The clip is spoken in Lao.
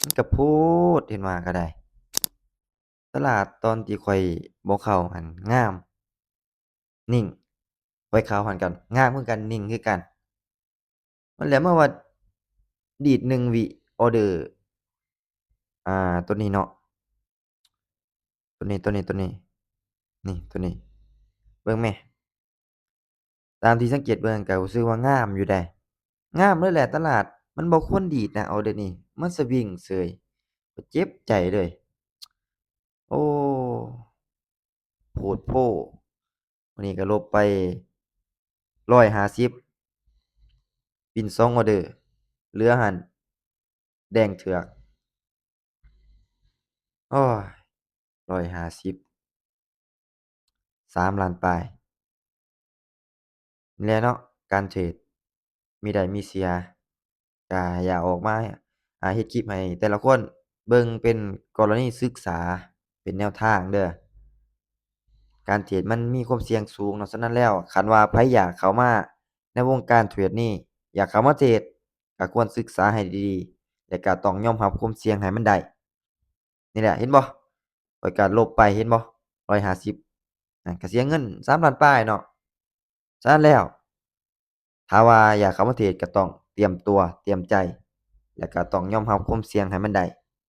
ມັນກະໂພດ ເຫັນວ່າກະໄດ້. ຕະຫຼາດຕອນທີ່ຂ້ອຍບໍ່ເຂົ້າຫັ້ນງາມ ນິ່ງ ຂ້ອຍເຂົ້າຫັ້ນກະງາມຄືກັນ ນິ່ງຄືກັນ. ນັ້ນແຫຼະ ມາວ່າດີດໜຶ່ງວິ ອໍເດີ ອ່າ ໂຕນີ້ເນາະ ໂຕນີ້ ໂຕນີ້ ໂຕນີ້ ນີ້ ໂຕນີ້ ເບິ່ງແມ. ຕາມທີ່ສັງເກດເບິ່ງກະຮູ້ສຶກວ່າງາມຢູ່ໃດ໋ ງາມເລີຍແຫຼະ. ຕະຫຼາດມັນບໍ່ຄວນດີດນະ ອໍເດີນີ້ ມັນສະວິງເສີຍ ເຈັບໃຈເລີຍ. ໂອ້ ໂພດໂພ. ມື້ນີ້ກະລົບໄປຮ້ອຍຫ້າສິບ ປິ່ນສອງອໍເດີ ເຫຼືອຫັ້ນແດງເຖືອກ. ໂອ້ຍ ຮ້ອຍຫ້າສິບ ສາມລ້ານປາຍ. ນີ້ແຫຼະເນາະ ການເທຣດມີໄດ້ມີເສຍ ກະຢາກອອກມາ ອາ ເຮັດຄລິບໃຫ້ແຕ່ລະຄົນເບິ່ງເປັນກໍລະນີສຶກສາ ເປັນແນວທາງເດີ. ການເທຣດມັນມີຄວາມສ່ຽງສູງເນາະ ສະນັ້ນແລ້ວ ຄັນວ່າໃຜຢາກເຂົ້າມາໃນວົງການເທຣດນີ້ ຢາກເຂົ້າມາເທຣດ ກະຄວນສຶກສາໃຫ້ດີໆ ແລະກະຕ້ອງຍອມຮັບຄວາມສ່ຽງໃຫ້ມັນໄດ້. ນີ້ແຫຼະ ເຫັນບໍ່? ຂ້ອຍກະລົບໄປ ເຫັນບໍ່? ຮ້ອຍຫ້າສິບ ນະ ກະເສຍເງິນສາມລ້ານປາຍເນາະ. ສະນັ້ນແລ້ວ ຖ້າວ່າຢາກເຂົ້າມາເທຣດ ກະຕ້ອງຕຽມຕົວ ຕຽມໃຈ ແລະກະຕ້ອງຍອມຮັບຄວາມສ່ຽງໃຫ້ມັນໄດ້.